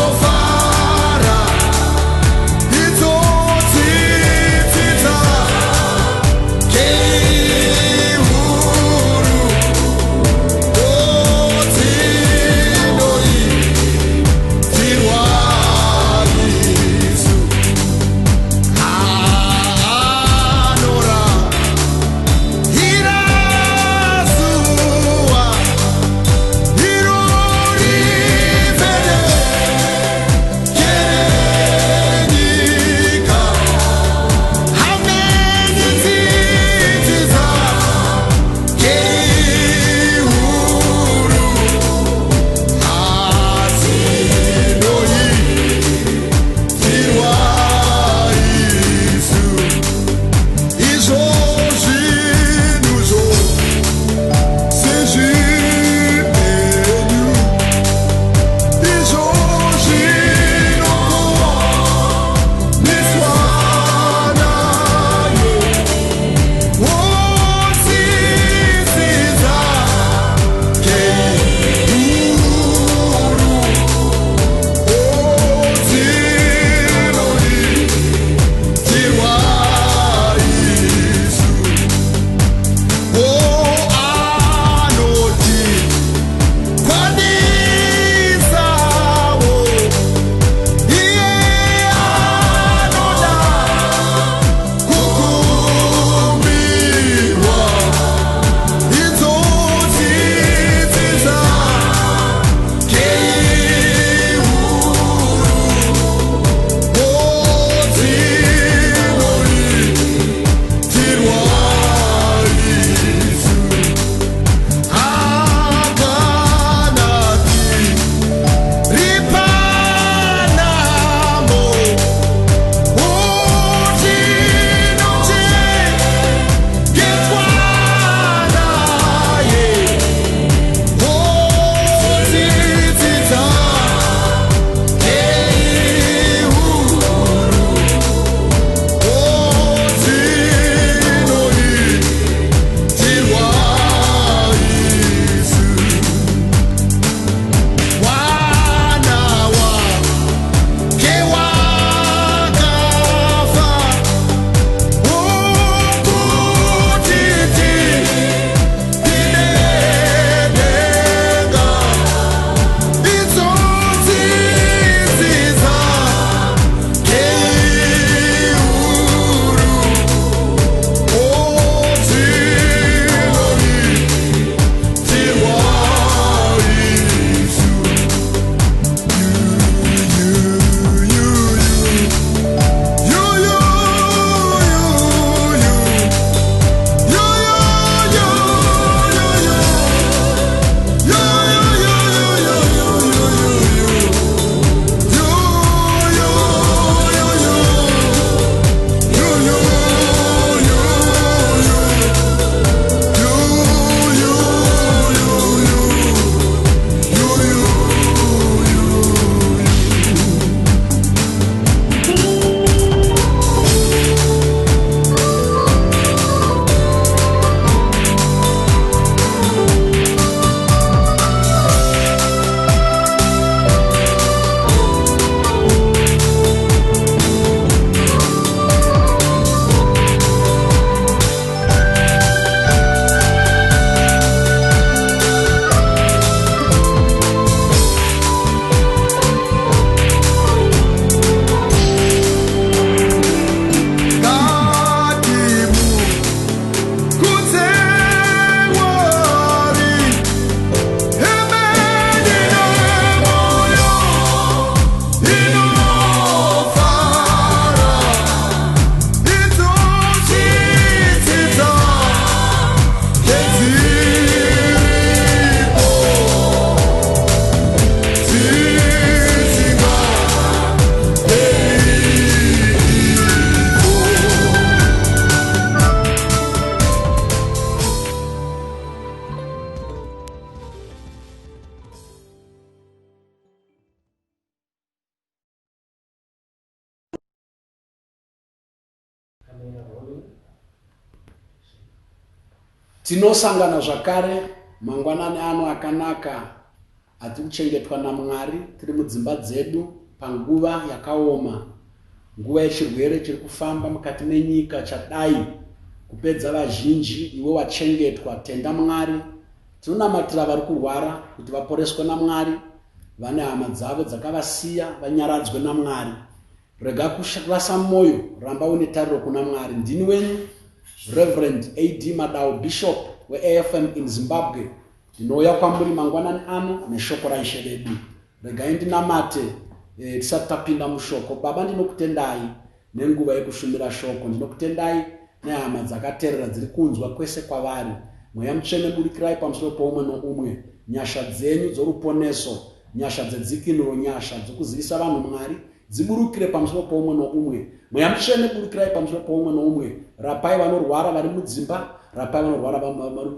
Inofara. Camera rolling. Tinosangana zvakare mangwanani ano akanaka atiri kuchengetwa naMwari tiri mudzimba dzedu panguva yakaoma, nguva yechirwere chiri kufamba mukati menyika chadai kupedza vazhinji. Iwe wachengetwa, tenda Mwari. Tinonamatira vari kurwara kuti vaporeswe naMwari, vane hama dzavo dzakavasiya vanyaradzwe naMwari. Rega kurasa moyo, ramba une tariro kuna Mwari. Ndini wenyu Reverend AD Madau, Bishop weAFM in Zimbabwe. Ndinouya kwamuri mangwanani ano neshoko raIshe vedu. Regai ndinamate eh, tisati tapinda mushoko. Baba, ndinokutendai nenguva yekushumira shoko. Ndinokutendai nehama dzakaterera dziri kunzwa kwese kwavari. Mweya Mutsvene burikirai pamusoro poumwe noumwe. Nyasha dzenyu dzoruponeso, nyasha dzedzikinuro, nyasha dzokuzivisa vanhu Mwari dziburukire pamusoro poumwe noumwe. Mweya Mutsvene burukirai pamusoro poumwe noumwe. Rapai vanorwara vari mudzimba, rapai vanorwara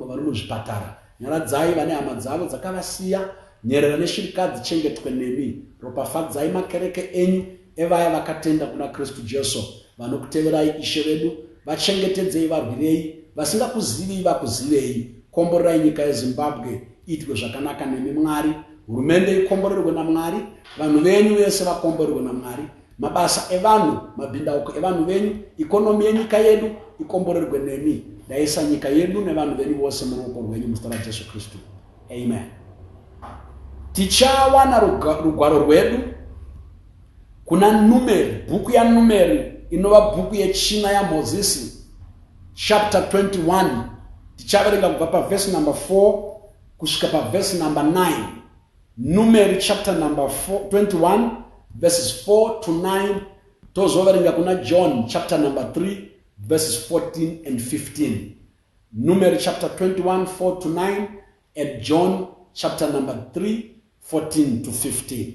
vari muzvipatara. Nyaradzai vane hama dzavo dzakavasiya, nherera neshirikadzi chengetwe nemi. Ropafadzai makereke enyu evaya vakatenda kuna Kristu Jesu, vanokuteverai Ishe vedu, vachengetedzei, varwirei, vasingakuzivei vakuzivei. Komborerai nyika yeZimbabwe iitwe zvakanaka nemi Mwari. Hurumende ikomborerwe naMwari, vanhu venyu vese vakomborerwe naMwari, mabasa evanhu, mabhindauko evanhu venyu, ikonomi yenyika yedu ikomborerwe nemi. Ndaisa nyika yedu nevanhu venyu vose muruoko rwenyu muzita raJesu Kristu. Amen. Tichawana rugwaro rwedu kuna Numeri, bhuku yaNumeri inova bhuku yechina yaMozisi, chapter 21. Tichaverenga kubva pavhesi number 4 kusvika pavhesi number 9. Numeri chapter number 4, 21 verses 4 to 9 tozoverenga kuna John chapter number 3 verses 14 and 15. Numeri chapter 21 4 to 9 and John chapter number 3 14 to 15.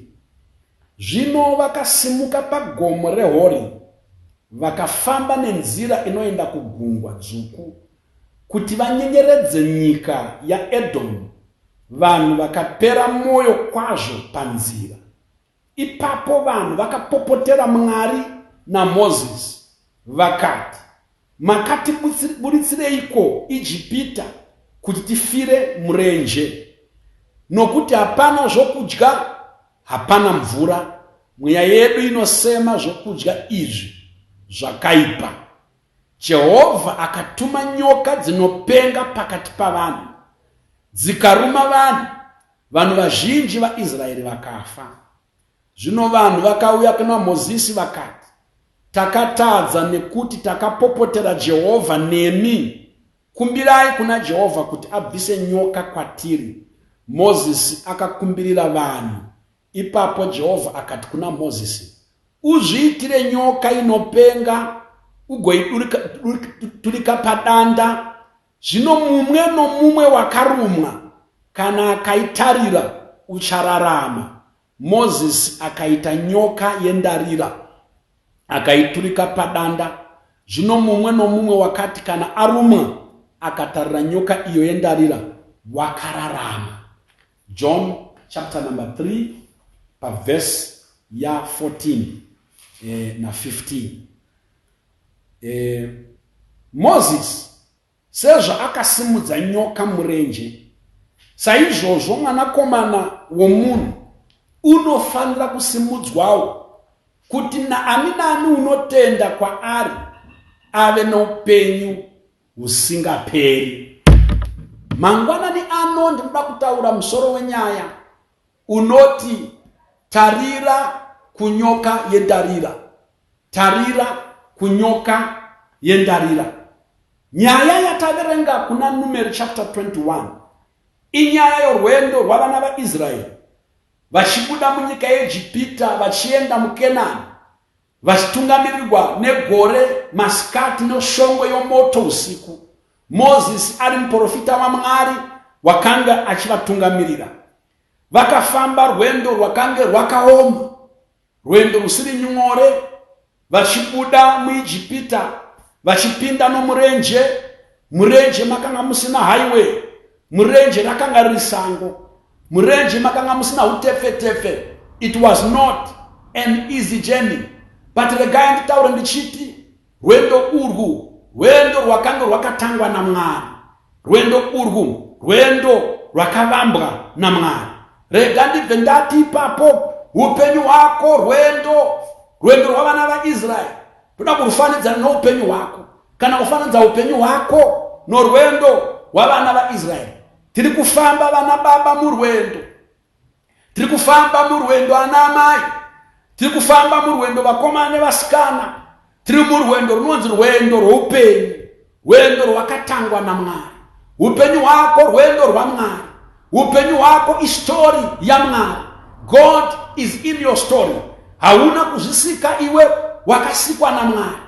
Zvino vakasimuka pagomo reHori vakafamba nenzira inoenda kugungwa dzvuku kuti vanyenyeredze nyika yaEdhomu, vanhu vakapera mwoyo kwazvo panzira. Ipapo vanhu vakapopotera Mwari naMozisi vakati, Makatiburitsireiko Ijipita kuti tifire murenje? Nokuti hapana zvokudya, hapana mvura, mweya yedu inosema zvokudya izvi zvakaipa. Jehovha akatuma nyoka dzinopenga pakati pavanhu, dzikaruma vanhu, vanhu vazhinji vaIsraeri vakafa. Zvino vanhu vakauya kuna Mozisi vakati, Takatadza nekuti takapopotera Jehovha nemi. Kumbirai kuna Jehovha kuti abvise nyoka kwatiri. Mozisi akakumbirira vanhu. Ipapo Jehovha akati kuna Mozisi, Uzviitire nyoka inopenga ugoiturika padanda, zvino mumwe nomumwe wakarumwa kana akaitarira uchararama. Mozisi akaita nyoka yendarira akaiturika padanda, zvino mumwe nomumwe wakati kana arumwa akatarira nyoka iyo yendarira wakararama. John chapter number 3 pavhesi ya 14 eh, na 15. Eh, Moses sezvaakasimudza nyoka murenje, saizvozvo mwanakomana womunhu unofanira kusimudzwawo, kuti naani naani unotenda kwaari ave noupenyu husingaperi. Mangwanani ano ndinoda kutaura musoro wenyaya unoti tarira kunyoka yendarira. Tarira kunyoka yendarira. Nyaya yataverenga kuna Numeri chapter 21 inyaya yorwendo rwavana vaIsraeri vachibuda munyika yeEgipita vachienda muKenani Vachitungamirirwa negore masikati neshongwe yomoto usiku, Mozisi ari muprofita waMwari wakanga achivatungamirira. Vakafamba rwendo rwakange rwakaoma, rwendo rusiri nyore, vachibuda muIjipita vachipinda nomurenje. Murenje makanga musina highway, murenje rakanga riri sango, murenje makanga musina utepfetepfe. It was not an easy journey, but regai nditaure ndichiti Rwendo urwu rwendo rwakange rwakatangwa naMwari. Rwendo urwu rwendo rwakavambwa naMwari. Rega ndibve ndati ipapo, upenyu hwako rwendo, rwendo rwavana vaIsraeri toda kurufanidza noupenyu hwako, kana kufananidza upenyu hwako norwendo rwavana vaIsraeri. Tiri kufamba vana baba murwendo. Tiri kufamba murwendo ana amai, tiri kufamba murwendo vakomana nevasikana, tiri murwendo runonzi rwendo rwoupenyu, rwendo rwakatangwa naMwari. Upenyu hwako rwendo rwaMwari, upenyu hwako istori yaMwari. God is in your story. Hauna kuzvisika iwe, wakasikwa naMwari.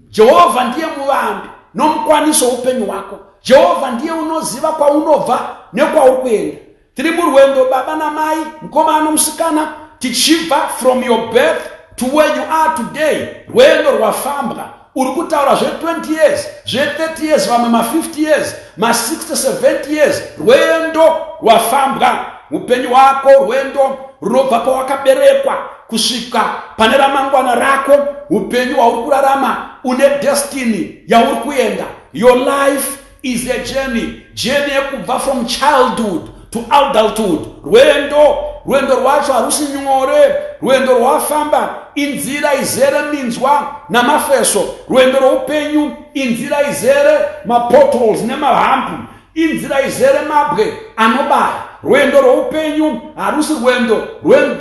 Jehovha ndiye muvambi nomukwaniso woupenyu hwako. Jehovha ndiye unoziva kwaunobva nekwauri kuenda. Tiri murwendo baba namai, mukomana nomusikana, tichibva from your birth to where you are today. Rwendo rwafambwa. Uri kutaura zve20 years, zve30 years, vamwe ma50 years, ma60, 70 years. Rwendo rwafambwa. Upenyu hwako rwendo runobva pawakaberekwa kusvika pane ramangwana rako. Upenyu hwauri kurarama une destiny yauri kuenda. Your life is a journey, journey yekubva from childhood to adulthood. Rwendo, rwendo rwacho harusi nyore. Rwendo rwafamba inzira izere minzwa namafeso. Rwendo rwoupenyu inzira izere mapotholes nemahampu, inzira izere mabwe anobaya. Rwendo rwoupenyu harusi rwendo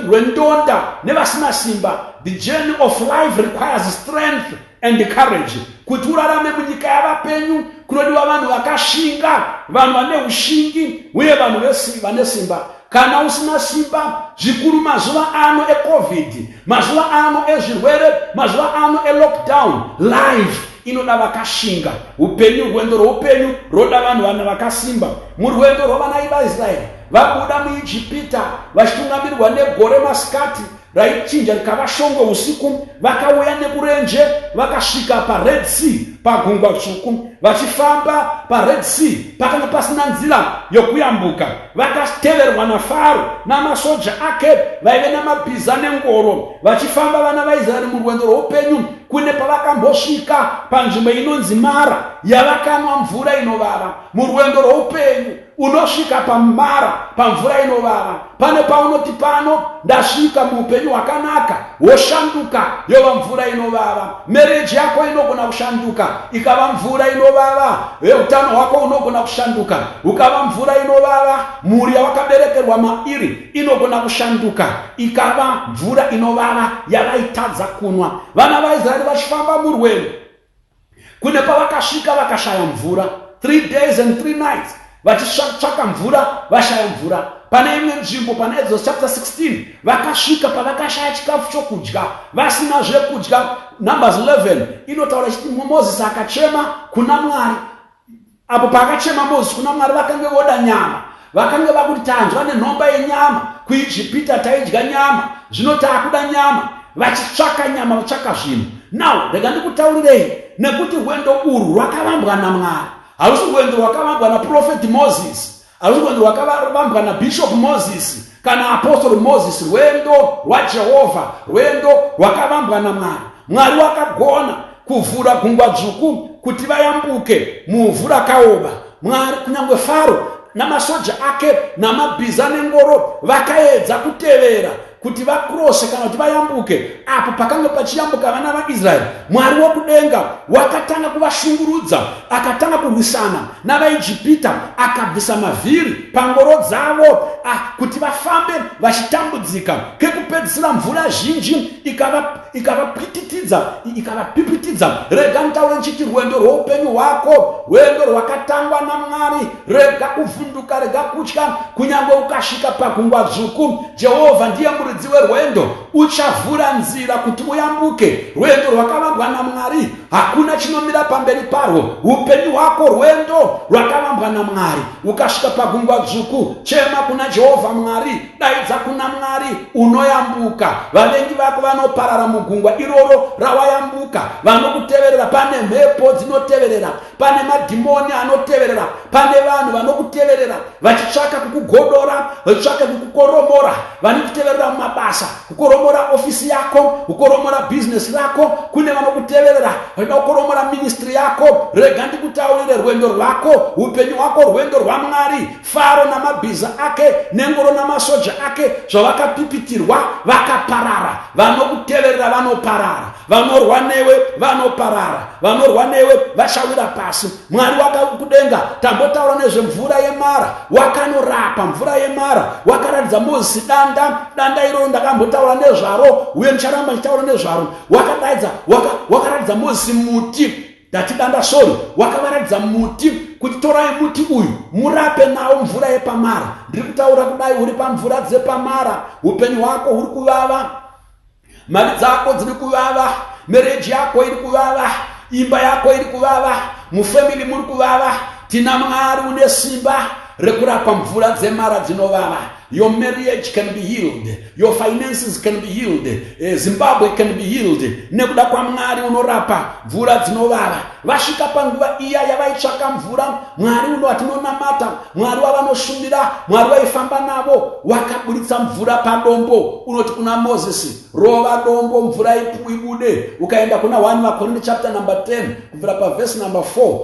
rwendonda nevasina simba. The journey of life requires strength and courage. Kuti urarame munyika yavapenyu kunodiwa vanhu vakashinga, vanhu vane ushingi uye vanhu vane simba. Kana usina simba, zvikuru mazuva ano eCovid, mazuva ano ezvirwere, mazuva ano elockdown, life inoda vakashinga. Upenyu, rwendo rwoupenyu rwoda vanhu vana vakasimba. Murwendo rwavana vaIsraeri vabuda muIjipita vachitungamirirwa negore masikati raichinja rikava shongwe usiku, vakauya nekurenje vakasvika paRed Sea, pagungwa tsvuku. Vachifamba paRed Sea pakanga pasina nzira yokuyambuka, vakateverwa naFaro namasoja ake vaive namabhiza nengoro. Vachifamba vana vaIsraeri murwendo rwoupenyu, kune pavakambosvika panzvimbo inonzi Mara, yavakanwa mvura inovava. Murwendo rwoupenyu unosvika paMara, pamvura inovava. Pane paunoti pano ndasvika muupenyu hwakanaka, woshanduka yova mvura inovava. Marriage yako inogona kushanduka ikava mvura inovava. Utano hwako unogona kushanduka ukava mvura inovava. Mhuri yawakaberekerwa mairi inogona kushanduka ikava mvura inovava yavaitadza kunwa. Vana vaIsraeri vachifamba murwendo, kune pavakasvika vakashaya mvura. 3 days and 3 nights vachitsvaka mvura, vashaya mvura. Pane imwe nzvimbo pana Exodus chapter 16 vakasvika pavakashaya chikafu chokudya, vasina zvekudya. Numbers 11 inotaura chiti Mozisi akachema kuna Mwari. Apo paakachema Mozisi kuna Mwari, vakange voda nyama. Vakange vakuti tanzwa nenhomba yenyama, kuIjipita taidya nyama, zvino taakuda nyama. Vachitsvaka nyama, vatsvaka zvinhu. Now rega ndikutaurirei, nekuti rwendo urwu rwakavambwa naMwari. Harusi rwendo rwakavambwa naProfeti Moses, harusi rwendo rwakavambwa naBishop Moses kana Apostle Moses. Rwendo rwaJehovha, rwendo rwakavambwa naMwari. Mwari wakagona kuvhura gungwa dzvuku kuti vayambuke muvhu rakaoma. Mwari, kunyange Faro namasoja ake namabhiza nengoro vakaedza kutevera kuti vakrose kana kuti vayambuke apo pakanga pachiyambuka vana vaIsraeri, Mwari wokudenga wakatanga kuvashungurudza, akatanga kurwisana navaIjipita, akabvisa mavhiri pangoro dzavo kuti vafambe vachitambudzika. Kekupedzisira mvura zhinji ikavapwititidza, ikavapipitidza. Rega nditaure ndichiti rwendo rwoupenyu hwako rwendo rwakatangwa naMwari. Rega kuvhunduka, rega kutya, kunyange ukasvika pagungwa dzvuku. Jehovha ndiye muridzi werwendo, uchavhura nzira kuti uyambuke. Rwendo rwakavambwa naMwari, hakuna chinomira pamberi parwo. Upenyu hwako rwendo rwakavambwa naMwari. Ukasvika pagungwa dzvuku, chema kuna Jehovha Mwari, daidza kuna Mwari, unoyambuka. Vavengi vako vanoparara mugungwa iroro rawayambuka. Vanokuteverera, pane mhepo dzinoteverera, pane madhimoni anoteverera, pane vanhu vanokuteverera vachitsvaka kukugodora, vachitsvaka kukukoromora, vanokuteverera mumabasa, kukoromora. Kukoromora ofisi yako, kukoromora bhizinesi rako, kune vanokuteverera vachida kukoromora ministry yako. Rega ndikutaurire, rwendo rwako, upenyu hwako rwendo rwaMwari. Faro namabhiza ake nengoro namasoja ake zvavakapipitirwa vakaparara. Vanokuteverera vanoparara, vanorwa newe vanoparara, vanorwa newe vachawira pasi. Mwari wakakudenga, tambotaura nezvemvura yemara, wakanorapa mvura yemara, wakaratidza Mozisi danda, danda iroro ndakambotaura nezvaro uye ndicharamba ndichitaura nezvaro. Wakadaidza, wakaratidza Mozisi muti, ndati danda, sorry, wakavaratidza muti kuti torai muti uyu murape nawo mvura yepamara. Ndiri kutaura kudai uri pamvura dzepamara, upenyu hwako huri kuvava, mari dzako dziri kuvava, marriage yako iri kuvava, imba yako iri kuvava, mufamily muri kuvava. Tina Mwari une simba rekurapa mvura dzemara dzinovava. Your marriage can be healed, your finances can be healed, Zimbabwe can be healed nekuda kwaMwari unorapa mvura dzinovava. Vasvika panguva iya yavaitsvaka mvura, Mwari uno watinonamata, Mwari wavanoshumira, Mwari waifamba navo, wakaburitsa mvura padombo. Unoti kuna Mozisi, "Rova dombo, mvura ibude." Ukaenda kuna 1 Vakorinde chapter number 10, kubvira pavhesi number 4,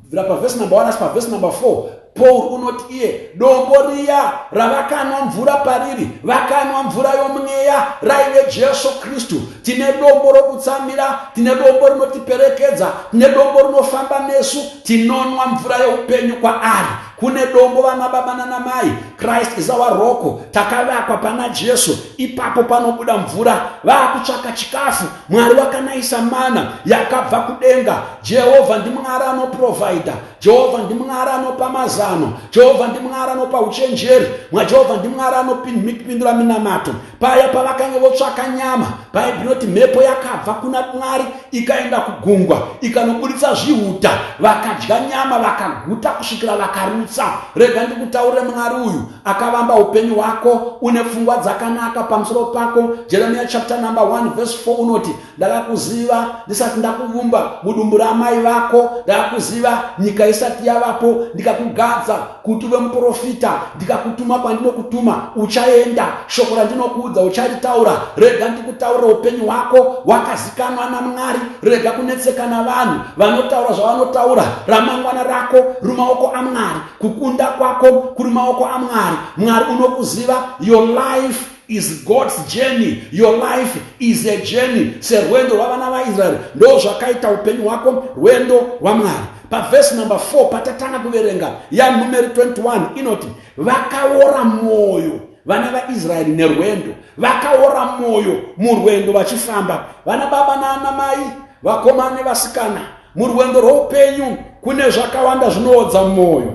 kubvira pavhesi number 1 asi pavhesi number 4, Paul unoti iye dombo riya ravakanwa mvura pariri, vakanwa mvura yomweya, raive Jesu Kristu. Tine dombo rokutsamira, tine dombo rinotiperekedza, tine dombo rinofamba nesu, tinonwa mvura yeupenyu kwaari. Kune dombo, vana baba nanamai. Christ is our rock. Takavakwa pana Jesu, ipapo panobuda mvura. Vaakutsvaka chikafu, Mwari wakanayisa mana yakabva kudenga. Jehovha ndiMwari anoprovhaidha, Jehovha ndiMwari anopa mazano, Jehovha ndiMwari anopa uchenjeri, mwaJehovha ndiMwari anopindura minamato. Paya pavakange votsvaka nyama, Bhaibheri inoti mhepo yakabva kuna Mwari ikaenda kugungwa, ikanoburitsa zvihuta, vakadya nyama vakaguta kusvikira vakarutsa. Rega ndikutaurire, Mwari uyu akavamba upenyu hwako une pfungwa dzakanaka pamusoro pako. Jeremiah chapter number 1 verse 4 unoti, "Ndakakuziva ndisati ndakuvumba mudumbu ramai vako, ndakakuziva nyika isati yavapo, ndikakugadza kuti uve muprofita, ndikakutuma kwandinokutuma, uchaenda, shoko randinokuudza ucharitaura." Rega ndikutaurira, upenyu hwako hwakazikanwa naMwari. Rega kunetseka navanhu vanotaura zvavanotaura. Ramangwana rako rumaoko aMwari, kukunda kwako kuri maoko aMwari. Mwari unokuziva. Your life is God's journey. Your life is a journey. Serwendo rwavana vaIsraeri, ndo zvakaita upenyu hwako, rwendo rwaMwari. Pavhesi number 4 patatanga kuverenga yaNumeri 21 inoti vakaora mwoyo vana vaIsraeri nerwendo, vakaora mwoyo murwendo vachifamba. Vana baba naana mai, vakomana nevasikana, murwendo rwoupenyu kune zvakawanda zvinoodza mwoyo.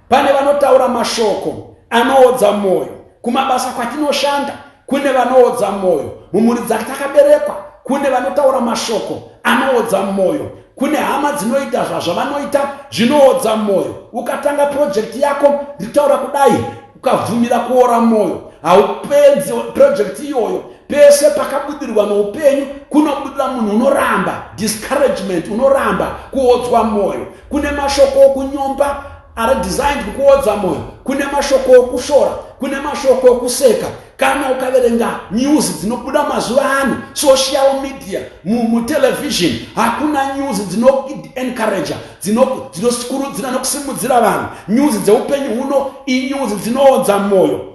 Pane vanotaura mashoko anoodza mwoyo. Kumabasa kwatinoshanda kune vanoodza mwoyo. Mumhuri dzatakaberekwa kune vanotaura mashoko anoodza mwoyo. Kune hama dzinoita zvazvavanoita zvinoodza mwoyo. Ukatanga project yako, nditaura kudai, ukabvumira kuora mwoyo, haupedzi project iyoyo. Pese pakabudirwa noupenyu kunobudira munhu unoramba, discouragement, unoramba, kuodzwa mwoyo. Kune mashoko okunyomba ari designed kukuodza mwoyo, kune mashoko okushora, kune mashoko okuseka. Kana ukaverenga news dzinobuda mazuva ano, social media, mutelevision, hakuna news dzinoencouraja, dzinokurudzira nokusimudzira vanhu. News dzeupenyu huno inews dzinoodza mwoyo.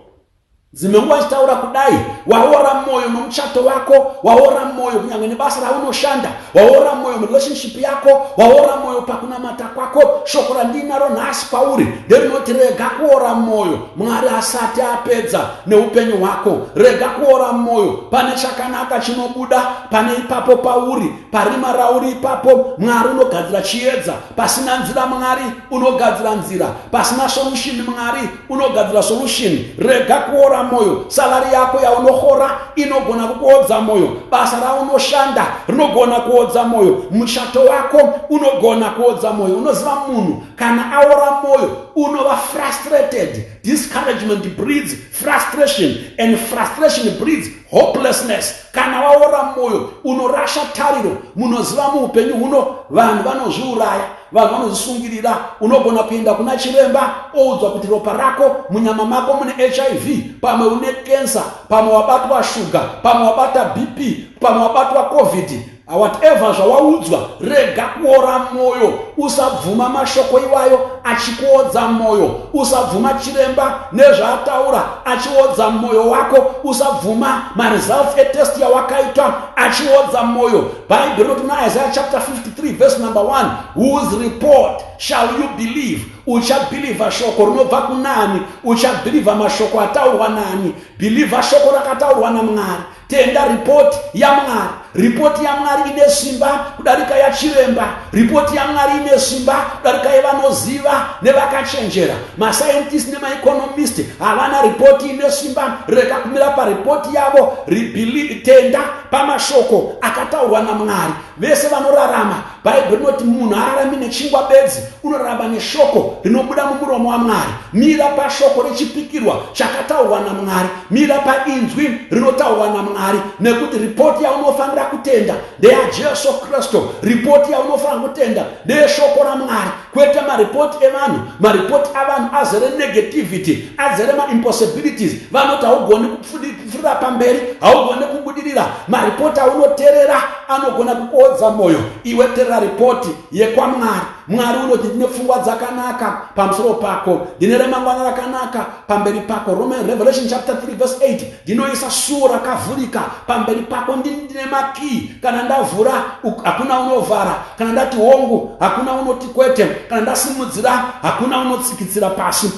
Dzimwe nguva achitaura kudai, waora mwoyo nomuchato wako, waora mwoyo kunyange nebasa raunoshanda, waora mwoyo murelationship yako, waora mwoyo pakunamata kwako. Shoko randinaro nhasi kwauri nderinoti rega kuora mwoyo, Mwari asati apedza neupenyu hwako. Rega kuora mwoyo, pane chakanaka chinobuda pane ipapo pauri, parima rauri ipapo. Mwari unogadzira chiedza. Pasina nzira, Mwari unogadzira nzira. Pasina solution, Mwari unogadzira solution. Rega kuora mwoyo. Salary yako yaunohora inogona kukuodza mwoyo, basa raunoshanda rinogona kuodza mwoyo, muchato wako unogona kuodza mwoyo. Unoziva, munhu kana aora mwoyo unova frustrated. Discouragement breeds frustration and frustration breeds hopelessness. Kana waora mwoyo unorasha tariro. Munoziva, muupenyu huno vanhu vanozviuraya. Vanhu vanozvisungirira. Unogona kuenda kuna chiremba oudzwa kuti ropa rako munyama mako mune hiv, pamwe une kensa, pamwe wabatwa shuga, pamwe wabata BP, pamwe wabatwa covid, whatever zvawaudzwa. Rega kuora mwoyo. Usabvuma mashoko iwayo achikuodza mwoyo. Usabvuma chiremba nezvaataura achiodza mwoyo wako. Usabvuma maresults etest yawakaitwa achiodza mwoyo. Bhaibheri rinoti muna Isaiah chapter 53 verse number 1, whose report shall you believe? Uchabhilivha shoko rinobva kunani? Uchabhilivha mashoko ataurwa nani? Bhilivha shoko rakataurwa naMwari. Tenda ripoti yaMwari. Ripoti yaMwari ine simba kudarika yachiremba. Ripoti yaMwari ine simba kudarika yevanoziva nevakachenjera. Mascientist nemaeconomist havana ripoti ine simba. Rega kumira paripoti yavo. Tenda pamashoko akataurwa naMwari. Vese vanorarama, Bhaibheri rinoti munhu haararami nechingwa bedzi, unorarama neshoko rinobuda mumuromo waMwari. Mira pashoko rechipikirwa chakataurwa naMwari. Mira painzwi rinotaurwa naMwari, nekuti ripoti yaunofanira kutenda ndeyaJesu Kristu. Ripoti yaunofanira kutenda ndeyeshoko raMwari, kwete maripoti evanhu. Maripoti avanhu azere negativity, azere maimpossibilities. Vanoti haugoni kupfuurira pamberi, haugoni kubudirira. Maripoti aunoterera anogona kukuodza mwoyo. Iwe terera ripoti yekwaMwari. Mwari unoti ndine pfungwa dzakanaka pamusoro pako, ndine remangwana rakanaka pamberi pako. Roman Revelation chapter 3 verse 8, ndinoisa suo rakavhurika pamberi pako, ndine makii. Kana ndavhura hakuna unovhara, kana ndati hongu hakuna unoti kwete, kana ndasimudzira hakuna unotsikitsira pasi,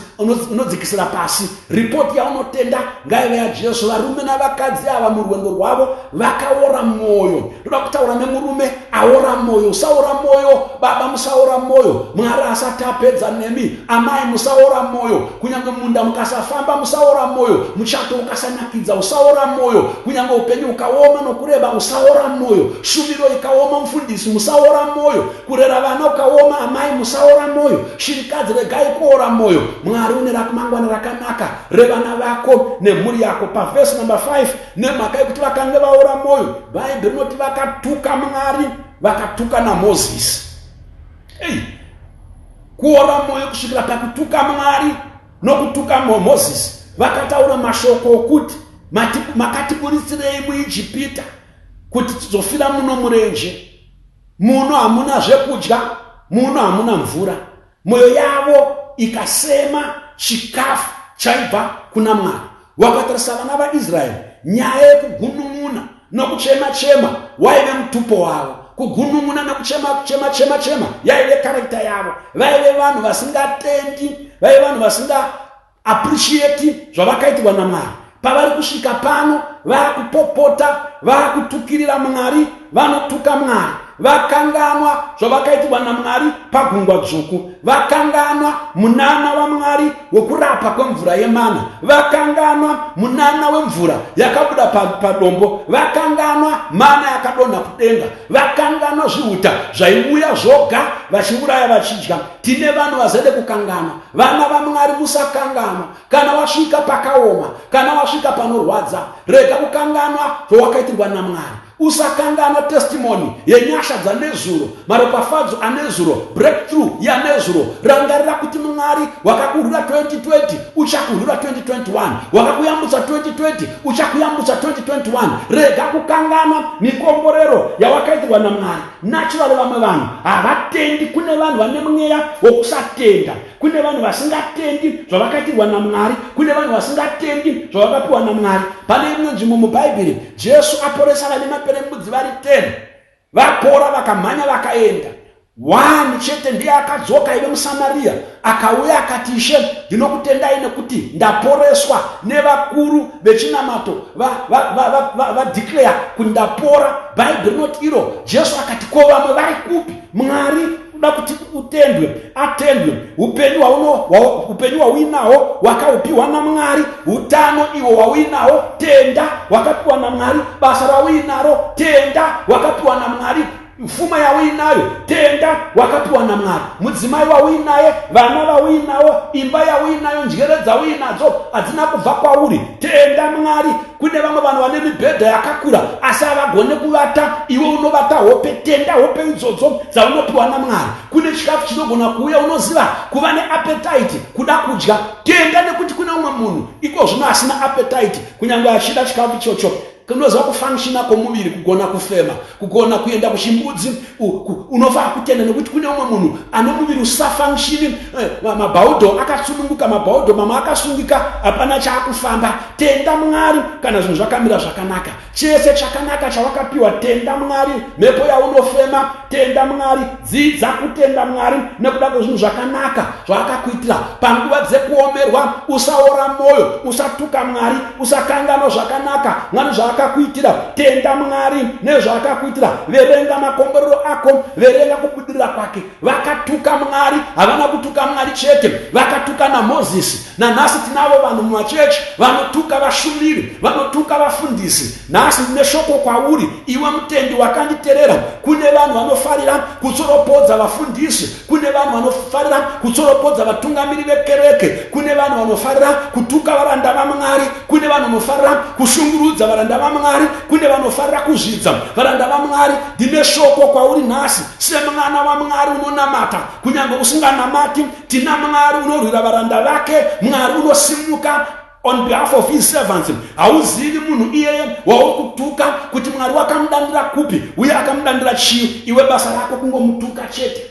unodzikisira pasi. Ripoti yaunotenda ngaive yaJesu. Varume navakadzi ava murwendo rwavo vakaora mwoyo. Ndoda kutaura nemurume aora mwoyo. Usaora mwoyo baba, musaora mwoyo. Mwari asati apedza nemi. Amai, musaora mwoyo. Kunyange munda mukasafamba, musaora mwoyo. Muchato ukasanakidza, usaora mwoyo. Kunyange upenyu ukaoma nokureba, usaora mwoyo. Shumiro ikaoma, mufundisi, musaora mwoyo. Kurera vana ukaoma, amai, musaora mwoyo. Shirikadzi, regai kuora mwoyo. Mwari une ramangwana rakanaka revana vako nemhuri yako. Pavhesi number 5, nemhaka yekuti vakange vaora mwoyo, Bhaibheri rinoti vakatuka Mwari, vakatuka naMozisi. Ei, kuora mwoyo kusvikira pakutuka Mwari nokutuka Mozisi. Vakataura mashoko okuti, makatiburitsirei muIjipita kuti tizofira muno murenje? Muno hamuna zvekudya, muno hamuna mvura. Mwoyo yavo ikasema chikafu chaibva kuna Mwari. Wakatarisa vana vaIsraeri, nyaya yekugunun'una nokuchema chema waive mutupo wavo. Kugunun'una nekuchema chema chema chema yaive karekta yavo. Vaive vanhu vasingatendi, vaive vanhu vasinga appreciate zvavakaitirwa naMwari. Pavari kusvika pano vaakupopota, vaakutukirira Mwari, vanotuka Mwari. Vakanganwa zvavakaitirwa naMwari pagungwa dzvuku, vakanganwa munana waMwari wekurapa kwemvura yemana, vakanganwa munana wemvura yakabuda padombo, vakanganwa mana yakadonha kudenga, vakanganwa zvihuta zvaiuya zvoga vachiuraya vachidya. Tine vanhu vazede kukanganwa. Vana vaMwari, musakanganwa. Kana wasvika pakaoma, kana wasvika panorwadza, rega kukanganwa zvawakaitirwa naMwari. Usakanganwa testimony yenyasha dzanezuro, maropafadzo anezuro, breakthrough yanezuro. Rangarira kuti Mwari wakakurwira 2020 uchakurwira 2021, wakakuyambutsa 2020 uchakuyambutsa 2021. Rega kukanganwa mikomborero yawakaitirwa naMwari. Naturally vamwe vanhu havatendi. Kune vanhu vane mweya wokusatenda, kune vanhu vasingatendi zvavakaitirwa naMwari, kune vanhu vasingatendi zvavakapiwa naMwari. Pane imwe nzvimbo muBhaibheri, Jesu aporesa vane maperembudzi vari 10, vapora vakamhanya vakaenda. One chete ndiye akadzoka, ive muSamaria, akauya akati, Ishe, ndinokutendai nekuti ndaporeswa. Nevakuru vechinamato vadeclare kuti ndapora. Bhaibheri rinoti iro Jesu akati, ko vamwe vari kupi? Mwari kuda kuti utendwe, atendwe. Upenyu upenyu hwauinawo wakaupiwa naMwari. Utano ihwo hwauinawo, tenda, wakapiwa naMwari. Basa rauinaro, tenda, wakapiwa naMwari. Pfuma yauinayo, tenda, wakapiwa naMwari. Mudzimai wauinaye, vana vauinawo, imba yauinayo, njere dzauinadzo hadzina kubva kwauri. Tenda Mwari. Kune vamwe vanhu vane mibhedha yakakura asi havagone kuvata. Iwe unovata hope, tenda hope idzodzo dzaunopiwa naMwari. Kune chikafu chinogona kuuya, unoziva kuva neappetite, kuda kudya. Tenda nekuti kune umwe munhu iko zvino asina appetite, kunyange achida chikafu ichocho. Unoziva kufunctiona kwomuviri, kugona kufema, kugona kuenda kuchimbudzi, unofanira kutenda nekuti kune umwe munhu ane muviri usisafunctioni, mabhaudho akatsununguka, mabhaudho mamwe akasungika, hapana chaakufamba. Tenda Mwari kana zvinhu zvakamira zvakanaka. Chese chakanaka chawakapiwa, tenda Mwari. Mhepo yaunofema, tenda Mwari. Dzidza kutenda Mwari nekuda kwezvinhu zvakanaka zvaakakuitira. Panguva dzekuomerwa, usaora mwoyo, usatuka Mwari, usakanganwa zvakanaka Mwari zvaakakuitira. Tenda Mwari nezvaakakuitira. Verenga makomborero ako, verenga kubudirira kwake. Vakatuka Mwari, havana kutuka Mwari chete, vakatuka naMozisi. Nanhasi tinavo vanhu mumachechi vanotuka vashumiri, vanotuka vafundisi. Nhasi ndine shoko kwauri iwe mutendi wakanditerera. Kune vanhu vanofarira kutsoropodza vafundisi, kune vanhu vanofarira kutsoropodza vatungamiri vekereke, kune vanhu vanofarira kutuka varanda vaMwari, kune vanhu vanofarira kushungurudza varanda vaMwari, kune vanofarira kuzvidza varanda vaMwari. Ndine shoko kwauri nhasi semwana waMwari unonamata, kunyange usinganamati. Tina Mwari unorwira varanda vake, Mwari unosimuka on behalf of his servants. Hauzivi munhu iyeye wauri kutuka kuti Mwari wakamudandira kupi uye akamudandira chii. Iwe basa rako kungomutuka chete.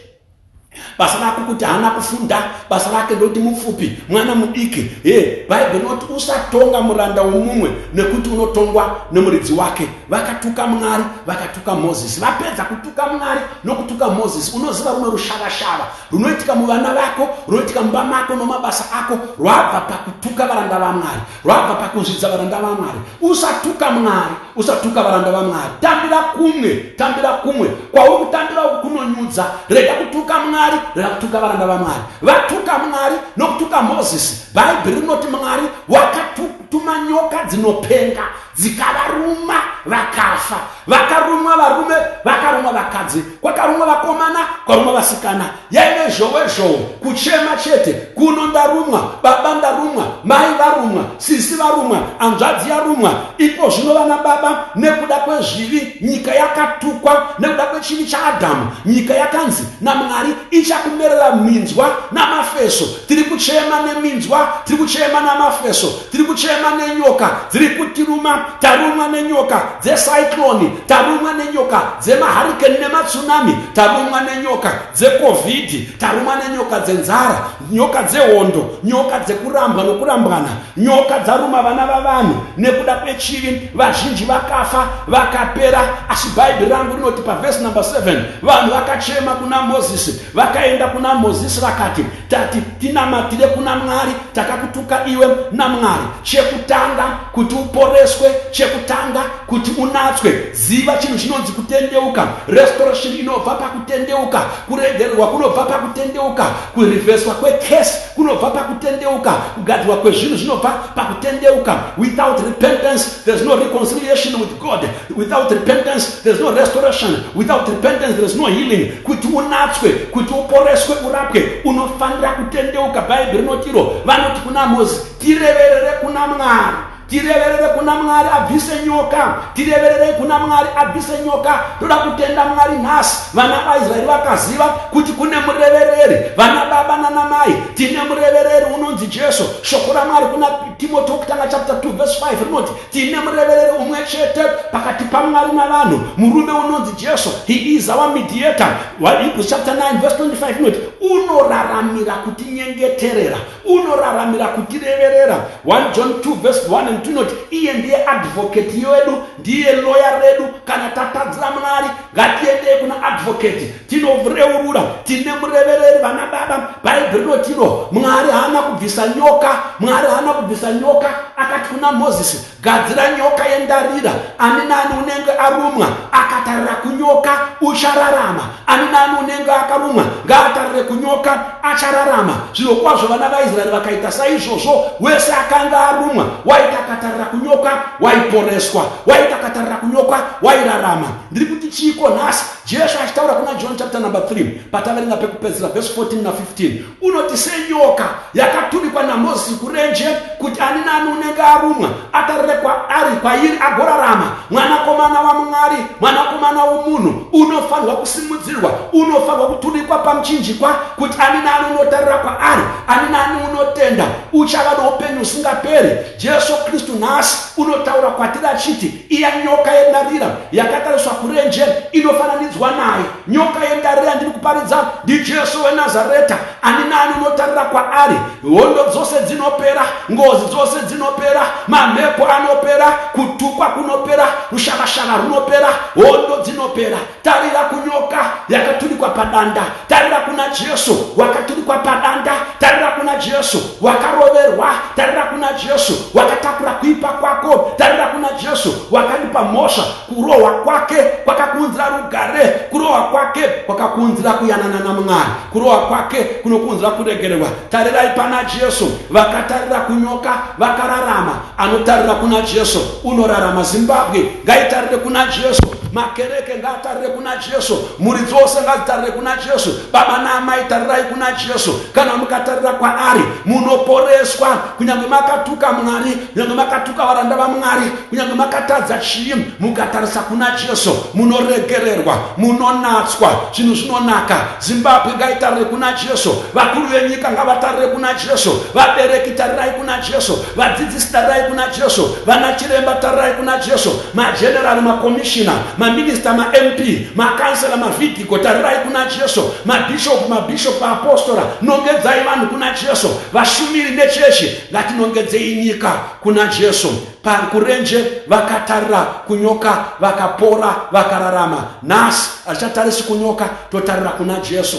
Basa rako kuti haana kufunda, basa rake ndoti mupfupi, mwana mudiki. He, Bhaibheri rinoti usatonga muranda womumwe nekuti unotongwa nemuridzi wake. Vakatuka Mwari, vakatuka Mozisi. Vapedza kutuka Mwari nokutuka Mozisi, unoziva rumwe rushavashava runoitika muvana vako, runoitika mumba mako nomabasa ako, rwabva pakutuka varanda vaMwari, rwabva pakuzvidza varanda vaMwari. Usatuka Mwari, usatuka varanda vaMwari. Tambira kumwe, tambira kumwe kwauri kutambira uku kunonyudza. Rega kutuka Mwari, rega kutuka varanda vaMwari. Vatuka Mwari nokutuka Mozisi, Bhaibheri rinoti Mwari wakatuma nyoka dzinopenga dzikavaruma vakafa. Vakarumwa varume, vakarumwa vakadzi, kwakarumwa vakomana, kwarumwa vasikana. Yaive zhowe zhowe, kuchema chete. Kuno ndarumwa, baba ndarumwa, mai varumwa, sisi varumwa, hanzvadzi yarumwa. Ipo zvino vana baba, nekuda kwezvivi nyika yakatukwa. Nekuda kwechivi chaAdhamu, nyika yakanzi naMwari ichakumerera minzwa namafeso. Tiri kuchema neminzwa, tiri kuchema namafeso, tiri kuchema nenyoka dziri kutiruma. Tarumwa nenyoka dzecyclone, tarumwa nenyoka dzemahurricane nematsunami, tarumwa nenyoka dzeCovid, tarumwa nenyoka dzenzara, nyoka dzehondo, nyoka dzekurambwa nokurambwana. Nyoka dzaruma vana vavanhu nekuda kwechivi. Vazhinji vakafa vakapera. Asi Bhaibheri rangu rinoti pavhesi number 7, vanhu vakachema kuna Mozisi, vakaenda kuna Mozisi vakati, tati tinamatire kuna Mwari, takakutuka iwe naMwari. Chekutanga kuti uporeswe, chekutanga kuti unatswe, ziva chinhu chinonzi kutendeuka. Restoration inobva pakutendeuka, kuregererwa kunobva pakutendeuka, kurivheswa kwecurse kunobva pakutendeuka, kugadzirwa kwezvinhu zvinobva pakutendeuka. Without repentance there's no reconciliation with God. Without repentance there's no restoration. Without repentance there's no healing. Kuti unatswe, kuti uporeswe, urapwe, unofanira kutendeuka. Bhaibheri rinotiro vanoti kuna Mozisi, tireverere kuna Mwari, tireverere kuna Mwari abvise nyoka, tireverere kuna Mwari abvise nyoka. Toda kutenda Mwari nhasi. Vana vaIsraeri vakaziva kuti kune murevereri. Vana baba nana mai, tine murevereri unonzi Jesu. Shoko raMwari kuna Timothy wokutanga chapter 2 verse 5 rinoti tine murevereri umwe chete pakati paMwari navanhu, murume unonzi Jesu. He is our mediator. Hebrews chapter 9 verse 25 inoti unoraramira kutinyengeterera, unoraramira kutireverera. 1 John 2 verse 1 and 2 inoti iye ndiye advocate yedu, ndiye lawyer redu. Kana tatadzira Mwari, ngatiendei kuna advocate tinoreurura. Tine murevereri, vana baba. Bhaibheri rinotiro Mwari haana kubvisa nyoka, Mwari haana kubvisa nyoka. Akati kuna Mozisi, gadzira nyoka yendarira, ani nani unenge arumwa akatarira kunyoka uchararama. Ani nani unenge akarumwa ngaatarire kunyoka, achararama. Zvirokwazvo vana vaIsraeri vakaita saizvozvo. Wese akanga arumwa waiti akatarira kunyoka waiporeswa, waiti akatarira kunyoka wairarama. Ndiri kuti chiiko nhasi? Jesu achitaura kuna John chapter number 3 pataverenga pekupedzisira verse 14 na 15 unoti senyoka yakaturikwa naMozisi kurenje kuti ani nani unenge arumwa atarire kwaari kwairi agorarama. Mwanakomana waMwari, mwanakomana womunhu unofanirwa kusimudzirwa, unofanirwa kuturikwa pamuchinjikwa kuti ani nani unotarira kwaari, ani nani unotenda uchava noupenyu husingaperi. Jesu Kristu nhasi unotaura kwatiri achiti iya nyoka yendarira yakatariswa kurenje inofananidzwa naye. Nyoka yendarira ndiri kuparidza ndiJesu weNazareta. Ani nani unotarira kwaari, hondo dzose dzinopera, ngozi dzose dzinopera, mamhepo anopera, kutukwa kunopera, rushavashava runopera, hondo dzinopera. Tarira kunyoka yakaturikwa padanda, tarira kuna Jesu wakaturikwa padanda, tarira kuna Jesu wakaroverwa, tarira kuna Jesu wakatakura kuipa kwako, tarira kuna Jesu wakaripa mhosva. Kurohwa kwake kwakakuunzira rugare, kurohwa kwake kwakakuunzira kuyanana naMwari, kurohwa kwake kunokuunzira kuregererwa. Tarirai pana Jesu. Vakatarira kunyoka vakararama. Anotarira kuna Jesu unorarama. Zimbabwe ngaitarire kuna Jesu, makereke ngaatarire kuna Jesu, mhuri dzose ngadzitarire kuna Jesu, baba naamai tarirai kuna Jesu. Kana mukatarira kwaari munoporeswa. Kunyange makatuka Mwari, kunyange makatuka varanda vaMwari, kunyange makatadza chii, mukatarisa kuna Jesu munoregererwa, munonatswa, zvinhu zvinonaka. Zimbabwe ngaitarire kuna Jesu, vakuru venyika ngavatarire kuna Jesu, vabereki tarirai kuna Jesu, vadzidzisi tarirai kuna Jesu, vana chiremba tarirai kuna Jesu, magenerali, makomishina, maminista, maMP, makansela, mavhidhiko tarirai kuna Jesu, mabhishopu, mabhishopu, maapostora, nongedzai vanhu kuna Jesu, vashumiri nechechi ngatinongedzei nyika kuna Jesu. Pakurenje vakatarira kunyoka vakapora vakararama. Nhasi hatichatarisi kunyoka, totarira kuna Jesu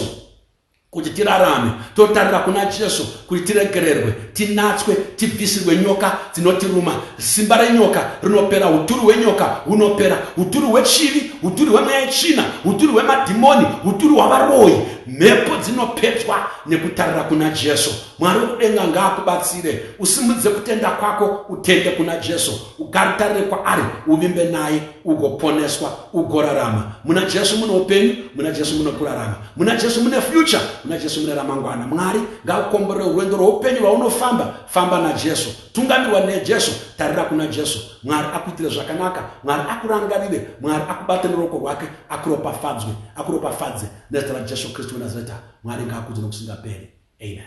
kuti tirarame, totarira kuna Jesu kuti tiregererwe, tinatswe, tibvisirwe nyoka dzinotiruma. Simba renyoka rinopera, uturu hwenyoka hunopera, uturu hwechivi, uturu hwemweya yetsvina, uturu hwemadhimoni, uturu hwavaroyi, mhepo dzinopedzwa nekutarira kuna Jesu. Mwari wekudenga ngaakubatsire, usimudze kutenda kwako, utende kuna Jesu, ugarutarire kwaari, uvimbe naye, ugoponeswa, ugorarama. Muna Jesu mune upenyu, muna Jesu mune kurarama, muna Jesu mune future, muna Jesu mune ramangwana. Mwari ngaakukomborere rwendo rweupenyu rwaunofamba. Famba naJesu, tungamirwa neJesu, tarira kuna Jesu. Mwari akuitire zvakanaka, Mwari akurangarire, Mwari akubate neruoko rwake, akuropafadzwe, akuropafadze nezita raJesu Kristu weNazareta. Mwari ngaakudzwe nokusingaperi. Amen.